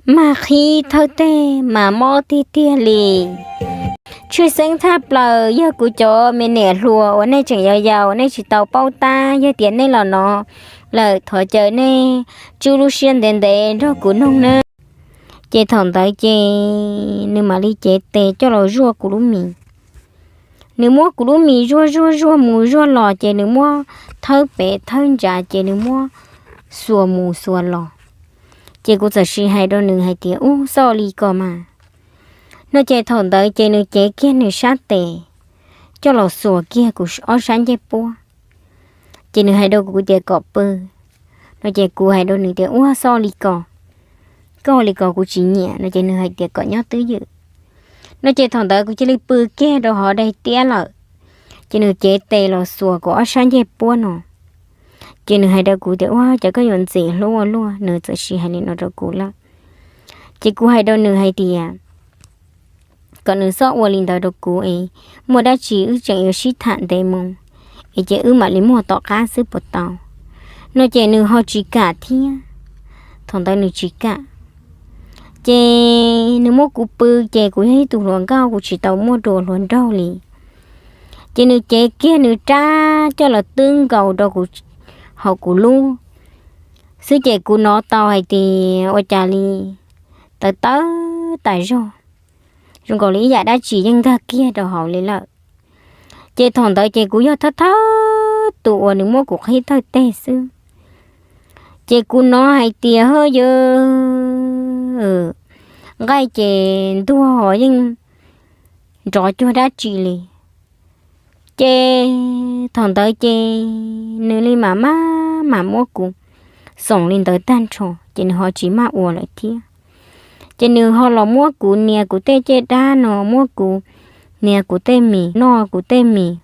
Mag qhib thawj teg mas mob tiag tiag li. Tshwj xeeb tshaj plaws yog kuv cov me niam hluas uas nej tseem yau yau, nej tsis tau paub tab, yog tias nej los no lawm thov caw nej tsub lub siab ntev ntev nrog kuv noog nawb. Ces thaum ntawd ces nws mam li cev tes coj los zuaj kuv lub mis. Nws muab kuv lub mis zuaj zuaj zuaj mus zuaj los, ces nws muab thawb pem thawb ntsa, ces nws muab xuas mus xuas los. Ces kuv txawm sis hais rau nws hais tias, Ub, xoj li ko mas. No ces thaum ntawd ces nws cev kiag nws sab tes coj los xuas kiag kuv ob sab ncej puab. Ces nws hais rau kuv tias kom pw. No ces kuv hais rau nws tias, Ua, xoj li ko, koj li ko kuv tsis nyiam. No ces nws hais tias kom nyob twj ywm. No ces thaum ntawd kuv cia li pw kiag rau hauv daim tiab lawm. Ces nws cev tes los xuas kuv ob sab ncej puab no. Ces nws hais rau kuv tias, Ua, cas koj yuav ntxim hlub ua luaj. Nws txawm sis hais li no rau kuv lawm. Ces kuv hais rau nws hais tias kom nws txhob ua li ntawd rau kuv es muaj dab tsi wb tseem yuav sib tham ntev mus, es ces wb mam li muaj tom qab xwb puas tau. No ces nws ho tsis kam thiab. Thaum ntawd nws tsis kam. Ces nws muab kuv pw, ces kuv yog ib tug hluas nkauj, kuv tsis tau muaj dua hluas nraug li. Ces nws cev kiag nws rab coj los twb nkaus rau kuv hauv kuv lub xwb, ces kuv hnov tau hais tias ua cas li tawv tawv tas zog, zoo nkaus li ib yam dab tsi yeej nkag kiag rau hauv li lawm. Ces thaum ntawd ces kuv yog thawj thawj tus uas nws muab kuv qhib thawj teg xwb. Ces kuv hnov hais tias, Hawj, yawg, nqaij ces ntuag yeej nrov cuag dab tsi li. Ces thaum ntawd ces nws li mam maj mam muab kuv xoom li ntawd tag nrho, ces nws ho tsis maj ua lawm thiab. Ces nws ho los muab kuv nias kuv tej caj dab no, muab kuv nias kuv tej mis, noj kuv tej mis.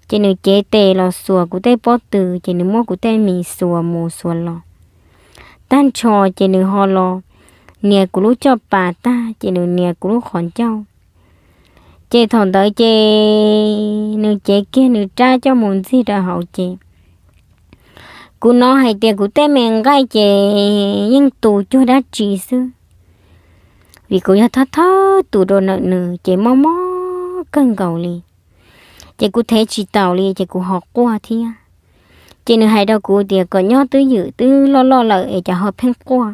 Ces nws cev tes los xuas kuv tej pob tw, ces nws muab kuv tej mis xuas mus xuas los tag nrho. Ces nws ho los nias kuv lub caj pas tag, ces nws nias kuv lub qhov ncauj. Ces thaum ntawd ces nws cev kiag nws rab coj mus ntxig rau hauv ces kuv hnov hais tias kuv tej me nqaij ces yeej tu cuag dab tsi xwb, vim kuv yog thawj thawj tus rau ntawm nws ces mob mob kawg nkaus li. Ces kuv thev tsis taus li ces kuv ho quaj thiab. Ces nws hais rau kuv tias kom nyob twj ywm, twb loj loj lawm es cas ho pheej quaj.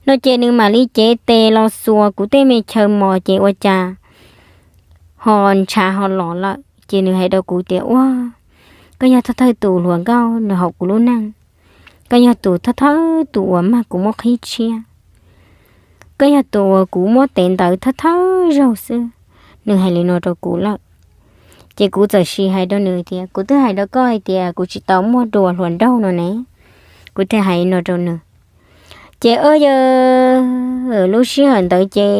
No ces nws mam li cev tes los xuas kuv tej me chaw mos ces ua cas ho ntshav ho los lawm. Ces nws hais rau kuv tias, Ua, koj yog thawj thawj tus hluas nkauj nyob hauv kuv lub neej, koj yog tus thawj thawj tus uas mag kuv muab qhib tshiab, koj yog tus uas kuv muab tev ntawd thawj thawj zaug xwb. Nws hais li no rau kuv lawm. Ces kuv txawm sis hais rau nws tias, Kuv twb hais rau koj hais tias kuv tsis tau muaj dua hluas nraug no ne. Kuv thiaj hais li no rau nws. Ces o yawg, lub sij hawm ntawd ces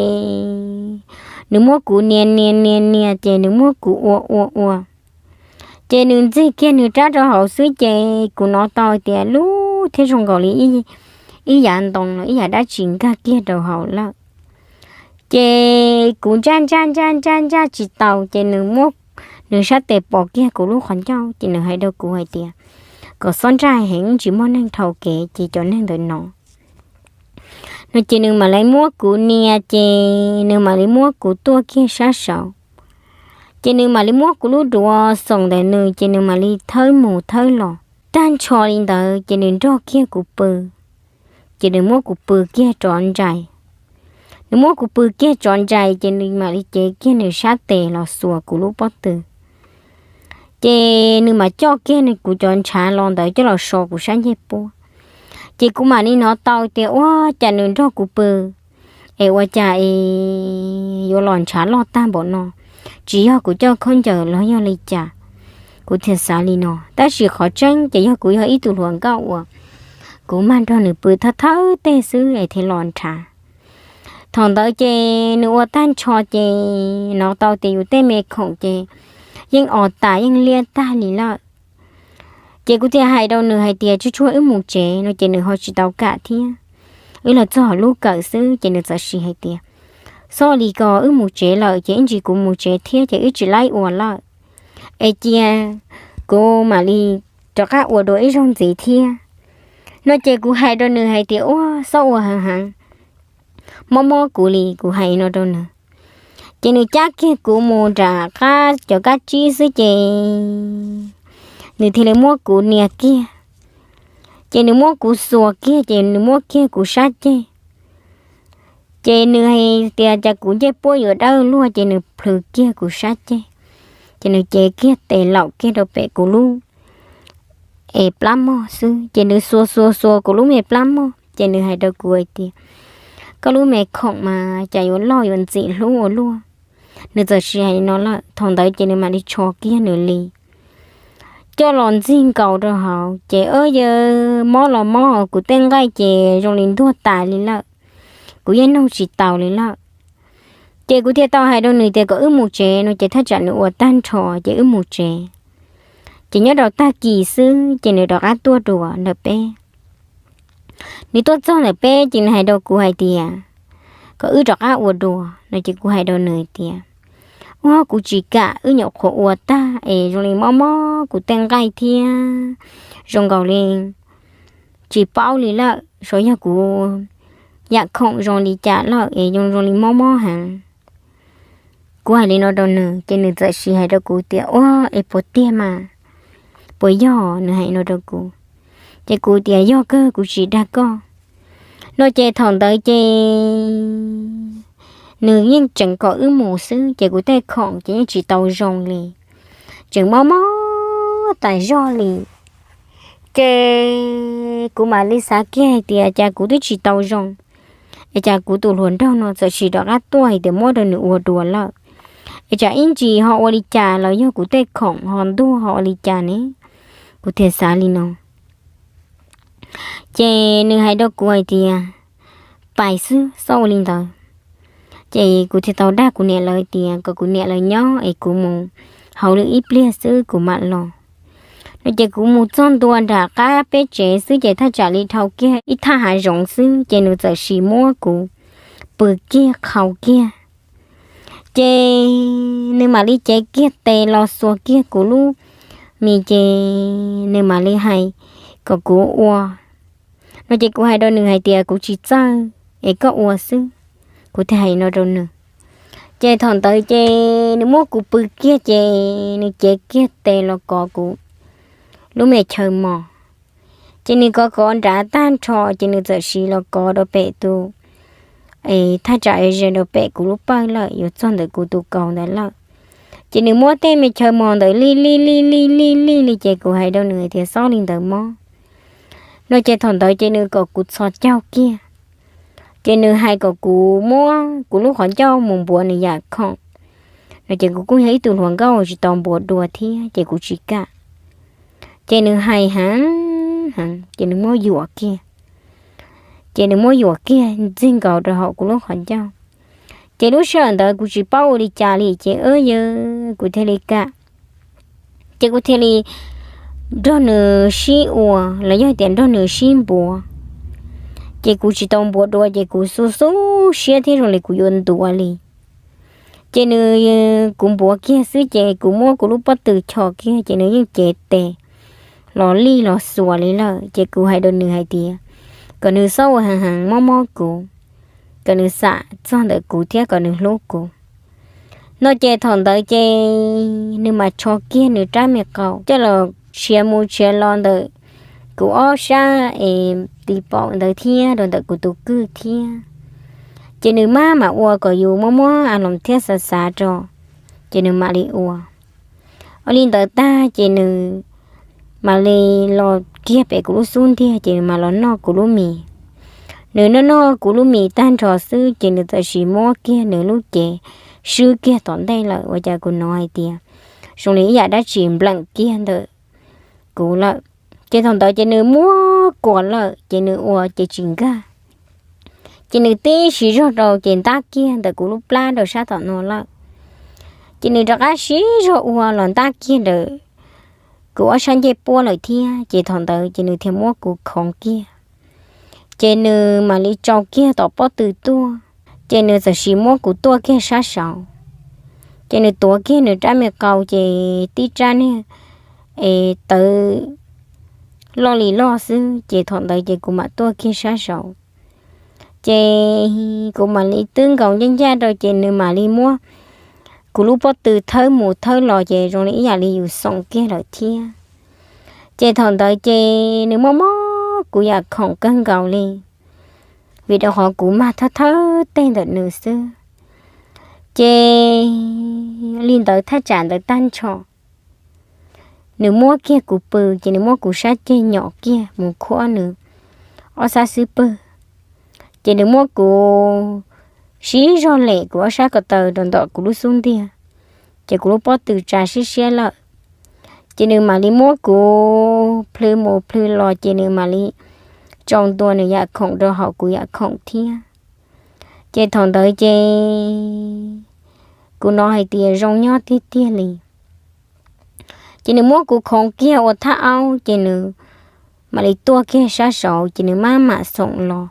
nws muab kuv nias nias nias nias ces nws muab kuv ua ua ua. Ces nws ntxig kiag nws rab rau hauv xwb ces kuv hnov tau tias lub thiab zoo nkaus li ib yav ntoo los ib yam dab tsi nkag kiag rau hauv lawm. Ces kuv ntsaj ntsaj ntsaj ntsaj ntsaj tsis taus ces nws muab nws sab tes pos kiag kuv lub qhov ncauj ces nws hais rau kuv hais tias, Kom xob ntsaj heev, tsis muaj neeg dhau kev ces cov neeg ntawd no. No ces nws mam li muab kuv nias ces nws mam li muab kuv tuaj kiag sab saud. Ces nws mam li muab kuv lub duav xoom ntawm nws ces nws mam li thawb mus thawb los. Tag nrho li ntawd ces nws nrog kiag kuv pw. Ces nws muab kuv pw kiag tsov ntsais. Nws muab kuv pw kiag tsov ntsais ces nws mam li cev kiag nws sab tes los xuas kuv lub pob tw. Ces nws mam coj kiag kuv cov ntshav los ntawd coj los so kuv sab ncej puab. Ces kuv mam li hnov tau tias ua cas nws nrog kuv pw es ua cas es yuav los ntshav loj tag npaum no, tsis yog kuv coj khaub ncaws los yog li cas. Kuv thiaj xav li no, tab sis qhov tseeb ces yog kuv yog ib tug hluas nkauj uas kuv mag nrog nws pw thawj thawj teg xwb es thiaj los ntshav. Thaum ntawd ces nws ua tag nrho ces hnov tau tias yus tej me khoom ces yeej os tas yeej liab tag li lawm. Ces kuv thiaj hais rau nws hais tias, Tsuag tsuag wb mus tsev no ces nws ho tsis tau kam thiab. Wb los txog lub kawm xwb ces nws txawm sis hais tias, Xob li ko, wb mus tsev lawm ces ib ntsis kuv mus tsev thiab ces wb tsis laib ua lawm, es cia kuv mam li rov qab ua dua ib zaug ntxiv thiab. No ces kuv hais rau nws hais tias, Ua, xob ua heev heev, mob mob kuv li, kuv hais no rau nws. Ces nws cab kiag kuv mus nram qab cov kab tsib xwb ces nws thiaj li muab kuv nias kiag. Ces nws muab kuv xuas kiag ces nws muab kiag kuv sab ceg. Ces nws hais tias cas kuv ncej puab yuav dawb luaj ces nws plhws kiag kuv sab ceg. Ces nws cev kiag tes laum kiag rau pem kuv lub es plab mog xwb ces nws xuas xuas xuas kuv lub me plab mog ces nws hais rau kuv hais tias, koj lub me khoom mas cas yuav loj yuav ntxim hlub ua luaj. Nws txawm sis hais li no lawm, thaum ntawd ces nws mam li tshos kiag nws li coj los ntxig nkaus rau hauv ces, yawg, mob los mob, kuv tej nqaij ces zoo li ntuag tas li lawm, kuv yeej nug tsis taus li lawm. Ces kuv thiaj tau hais rau nws tias kom wb mus tsev no ces thaj tsam nws ua tag nrho ces wb mus tsev. Ces nyob rau tag kis xwb ces nws rov qab tuaj dua ntawm peb. Nws tuaj txog ntawm peb ces nws hais rau kuv hais tias kom wb rov qab ua dua no ces kuv hais rau nws tias, ua kuv tsis kam, wb nyuam qhuav ua tag es zoo li mob mob kuv tej nqaij thiab zoo nkaus li tsis paub li lawm, xyov yog kuv yam khoom zoo li cas lawm es zoo zoo li mob mob heev. Kuv hais li no rau nws ces nws txawm sis hais rau kuv tias, ua es puas tiag mas, puas yog? Nws hais li no rau kuv. Ces kuv tias, yog kawg, kuv tsis dag koj no ces thaum ntawd ces nws yeej tseem kom wb mus xwb ces kuv tej khoom ces yeej tsis tau zoo li, tseem mob mob tas zog li. Ces kuv mam li xav kiag hais tias cas kuv twb tsis tau zoo es cas kuv tus hluas nraug no txawm sis rov qab tuaj hais tias muab rau nws ua dua lawm, es tsam ib ntsis ho ua li cas los yog kuv tej khoom ho ntuag ho ua li cas ne. Kuv thiaj xav li no. Ces nws hais rau kuv hais tias, pais xwb, txhob ua li ntawd. Ces kuv thiaj tau dag kuv niam lawv tias kom kuv niam lawv nyob es kuv mus hauv lwm ib pliag xwb kuv mam los no ces kuv mus txog ntua nram qab peb tsev xwb ces thaj tsam li dhau kiag ib thaj hav zoov xwb ces nws txawm sis muab kuv pw kiag qhau kiag. Ces nws mam li cev kiag tes los xuas kiag kuv lub mis ces nws mam li hais kom kuv ua no ces kuv hais rau nws hais tias, kuv tsis txawj es koj ua xwb. Kuv thiaj hais no rau nws. Ces thaum ntawd ces nws muab kuv pw kiag ces nws cev kiag tes los kov kuv lub me chaw mos. Ces nws kov kov nrad tag nrho ces nws txawm sis los kov rau pem tus, es thaj tsam es ze rau pem kuv lub pawj lawm, yuav txog ntawm kuv tus kaus ntawd lawm. Ces nws muab tej me chaw mos ntawd lij lij lij lij lij lij li ces kuv hais rau nws tias, txhob li ntawd mob no ces thaum ntawd ces nws kom kuv txhos caug kiag. Ces nws hais kom kuv muab kuv lub qhov ncauj mus npuav nws yam khoom no ces kuv kuj yog ib tug hluas nkauj tsis tau npuav dua thiab ces kuv tsis kam. Ces nws hais heev heev ces nws muab yuam kiag. Ces nws muab yuam kiag ntxig nkaus rau hauv kuv lub qhov ncauj. Ces lub sij hawm ntawd kuv tsis paub ua li cas li ces, yawg, kuv thiaj li kam. Ces kuv thiaj li nrog nws sib ua los yog tias nrog nws sib npuav. Ces kuv tsis tau npuav dua ces kuv xu xu siab thiab zoo li kuv yuav ntuav li. Ces nws, kuv npuav kiag xwb ces kuv muab kuv lub pob tw chos kiag ces nws yeej cev tes los lij los xuas li lawm ces kuv hais rau nws hais tias kom nws txhob ua heev heev mob mob kuv, kom nws xam txog ntawm kuv thiab kom nws hlub kuv no ces thaum ntawd ces nws mam tsho kiag nws rab me qau coj los tshiav mus tshiav los ntawm kuv ob sab es tis paum ntawd thiab rau ntawm kuv tus kwj thiab. Ces nws maj mam ua kom yus muab muab a loos thiab xav xav rau, ces nws mam li ua. Ua li ntawd tag ces nws mam li los kiag pem kuv lub xub ntiag ces nws mam los noj kuv lub mis. Nws noj noj kuv lub mis tag nrho xwb ces nws txawm sis muab kiag nws lub cev swb kiag tom ntej lawm ua cas kuv hnov hais tias zoo li ib yam dab tsi npleem kiag ntawm kuv lawm. Ces thaum ntawd ces nws muab kuam lawm ces nws ua ces tsis nkag. Ces nws tib siv zog rau ces ntab kiag ntawm kuv lub plab rau sab tom no lawm. Ces nws rov qab siv zog ua los ntab kiag ntawm kuv ob sab ncej puab lawm thiab ces thaum ntawd ces nws thiaj muab kuv khoov kiag. Ces nws mam li tsau kiag tom pob tw tuaj, ces nws txawm sis muab kuv tuaj kiag sab saud. Ces nws tuav kiag nws rab me qau ces tib rab niag es tawv loj li loj xwb ces thaum ntawd ces kuv mam tuaj kiag sab saud. Ces kuv mam li twb nkaus ncaj ncaj rau ces nws mam li muab kuv lub pob tw thawb mus thawb los ces zoo li ib yam li yus xoom kiag lawm thiab. Ces thaum ntawd ces nws muab mob kuv yam khoom kawg nkaus li, vim rau qhov kuv mag thawb thawb teg ntawm nws xwb. Ces li ntawd thaj tsam ntawd tag nrho, nws muab kiag kuv pw, ces nws muab kuv sab ceg nyom kiag mus khuab nws ob sab xub pwg. Ces nws muab kuv sib zog lem kuv ob sab ko taw rau ntawm kuv lub xub ntiag, ces kuv lub pob tw tsa siab siab lawm. Ces nws mam li muab kuv plhws mus plhws los ces nws mam li tsaus ntua nws yam khoom rau hauv kuv yam khoom thiab. Ces thaum ntawd ces kuv hnov hais tias zoo nyob tiag tiag li. Ces nws muab kuv khoov kiag ua thaj aub ces nws mam li tuaj kiag sab saud ces nws maj mam xoom los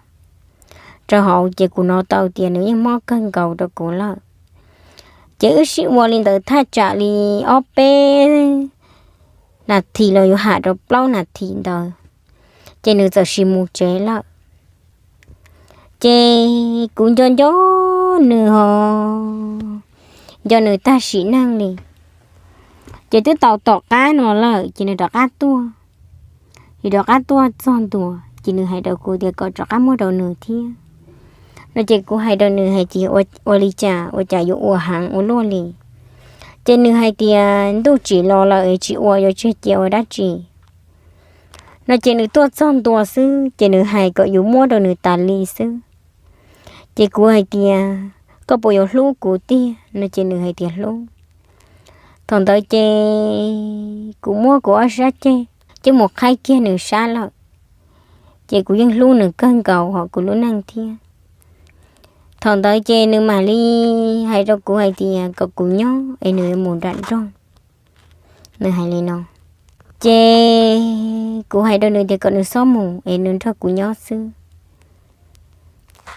rau hauv ces kuv hnov tau tias nws yeej mob kawg nkaus rau kuv lawm. Ces wb sib ua li ntawd thaj tsam li ob peb nas this los yuav ham rau plaub nas this ntawd, ces nws txawm sis mus tsev lawm. Ces kuv nco nco nws ho nco nws tag sim neej li. Ces twb tau tom qab no lawm ces nws rov qab tuaj. Nws rov qab tuaj txog ntua ces nws hais rau kuv tias kom rov qab muab rau nws thiab no. Ces kuv hais rau nws hais tias ua li cas ua cas yuav ua heev ua luaj li. Ces nws hais tias ntuj tsim los lawm es tsis ua yuav tseg cia ua dab tsi no. Ces nws tuaj txog ntua xwb ces nws hais kom yus muab rau nws tas li xwb. Ces kuv hais tias koj puas yuav hlub kuv tiag no, ces nws hais tias hlub. Thaum ntawd ces kuv muab kuv ob sab ceg coj mus qhaib kiag nws sab lawm. Ces kuv yeej hlub nws kawg nkaus hauv kuv lub neej thiab. Thaum ntawd ces nws mam li hais rau kuv hais tias kom kuv nyob es nws mus nram nroog, nws hais li no. Ces kuv hais rau nws tias kom nws txhob mus es nws nrog kuv nyob xwb.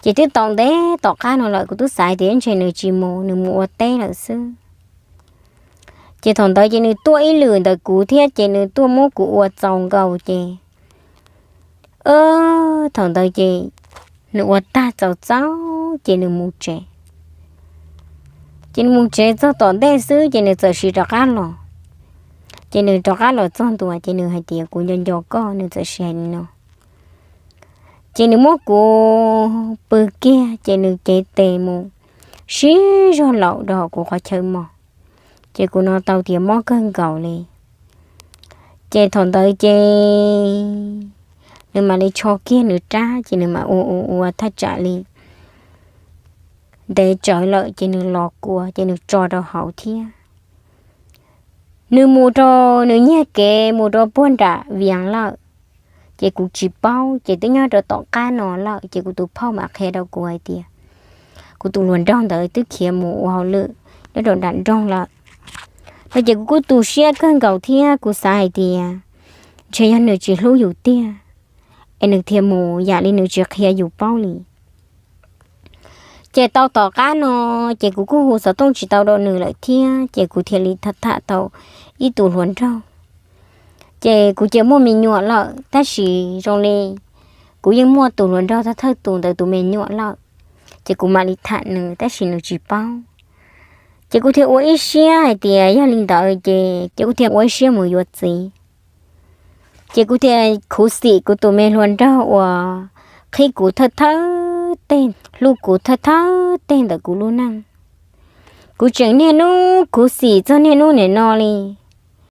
Ces twb tau ntev tom qab no lawm kuv twb xav tias ntshe nws tsis mus, nws mus ua teb lawm xwb. Ces thaum ntawd ces nws tuaj ib lwm ntawm kuv thiab ces nws tuaj muab kuv ua txaus nkaus ces thaum ntawd ces nws ua tag txaus txaus ces nws mus tsev. Ces nws mus tsev txog tom ntej xwb ces nws txawm sis rov qab los. Ces nws rov qab los txog ntua ces nws hais tias kuv nco nco koj, nws txawm sis hais li no. Ces nws muab kuv pw kiag ces nws cev tes mus sib zog laum rau hauv kuv qhov chaw mos. Ces kuv hnov tau tias mob kawg nkaus li. Ces thaum ntawd ces nws mam li tsho kiag nws rab ces nws mam ua ua ua thaj tsam li ntev tsawv lawm ces nws los kua ces nws tso rau hauv thiab. Nws mus rau, nws nyiag kev mus rau puag nram Vias lawm. Ces kuv tsis paub, ces twb nyob rau tom qab no lawm ces kuv tus phauj mam qhia rau kuv hais tias kuv tus hluas nraug ntawd twb khiav mus ua hauj lwm nyob rau nram nroog lawm no. Ces kuv kuj tu siab kawg nkaus thiab kuv xav hais tias ntshe yog nws tsis hlub yus tiag es nws thiaj mus yam li nws tsis qhia yus paub li. Ces tau tom qab no ces kuv kuj hu xov tooj tsis tau rau nws lawm thiab ces kuv thiaj li tham tham tau ib tus hluas nraug. Ces kuv cia muaj me nyuam lawm tab sis zoo li kuv yeej muaj tus hluas nraug thawj thawj tus ntawd tus me nyuam lawm. Ces kuv mam li tham nws tab sis nws tsis paub. Ces kuv thiaj ua ib siab hais tias yog li ntawd ces ces kuv thiaj ua ib siab mus yuav txiv. Ces kuv thiaj khuv xim kuv tus me hluas nraug uas qhib kuv thawj thawj teg, hlub kuv thawj thawj teg ntawm kuv lub neej. Kuv tseem niaj hnub khuv xim txog niaj hnub nim no li.